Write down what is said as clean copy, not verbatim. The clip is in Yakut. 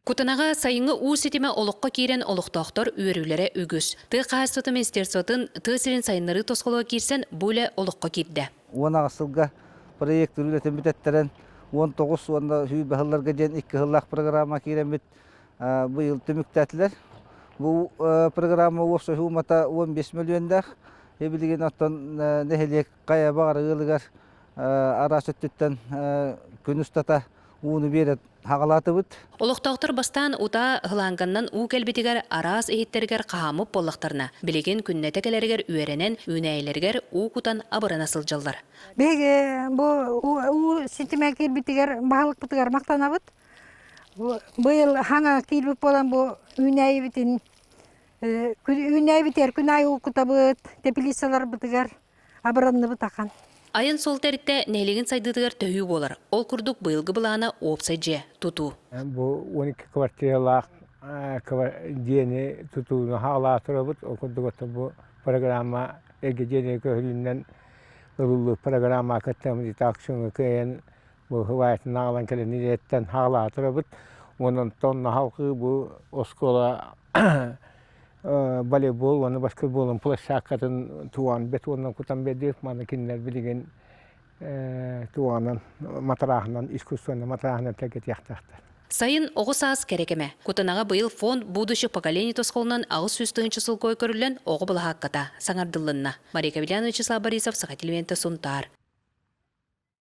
Кутанаҕа сайыҥҥы уу ситимэ олоххо киирэн олохтоохтор үөрүүлэрэ үгүс. Тыа хаһаайыстыбатын министерствотын тыа сирин сайыннарыы тосхолугар киирсэн бу үлэ олоххо киирдэ. 18 сылга проект үлэтин бүтэттэрэн 19 уонна сүүрбэ сылларга диэн икки сыллаах программа киирэммит быйыл түмүктээтилэр. Бу программа уопсай суумата 15 мөлүйүөннээх. Билигин оттон нэһилиэк хайа баҕар ыалыгар араас өттүттэн күн устата ууну биэрэ хаҕалаатыбыт. Олохтоохтор бастаан утаа һылаанганнан уу кэлбитигэр араас иһиттэригэр хаһааммыт буоллахтарына, билигин күннэтэ кэлэригэр үөрэнэн, үүнээйилэригэр уу кутан абырана сылдьаллар. Биһиги бу уу ситимэ киирбитигэр баһылыкпытыгар махтанабыт. Быйыл хаҥа киирбит буолан бу үүнээйибитин үүнээйибитигэр күн аайы уу кутабыт, теплицаларбытыгар абыранныбыт ахан. Айан суол тэрилтэ нэһилиэгин сайдыытыгар төһүү буолар. Ол курдук быйылгы былаана уопсай дьиэ, тутуу. Бу 12 квартиралаах дьиэни тутууну хаалаа турабыт. Ол курдук бу программа эргэ дьиэни көһөрүүнэн ылыллыбыт программа кытта акцияны кыайан бу хыбаайтын аҕалан кэлэн илиэттэн хаалаа турабыт. Онон тонна халқы бу оскуола волейбол уонна баскетболун площадкатын туган бетонунан кутан биэрдибит маны кинилэр билигин туганан матырааһынан искусственнай матырааһынан тэлгэтиэхтээхтэр. Сайын оҕо саас кэрэ кэмэ. Кутанаҕа быйыл фонд будущих поколений тосхолунан 800 тыһыынча солкуой көрүллэн оҕо былаһаакката саҥардыллынна. Мария Кавеляна, Вячеслав Борисов, Саха телевидениета Сунтаар.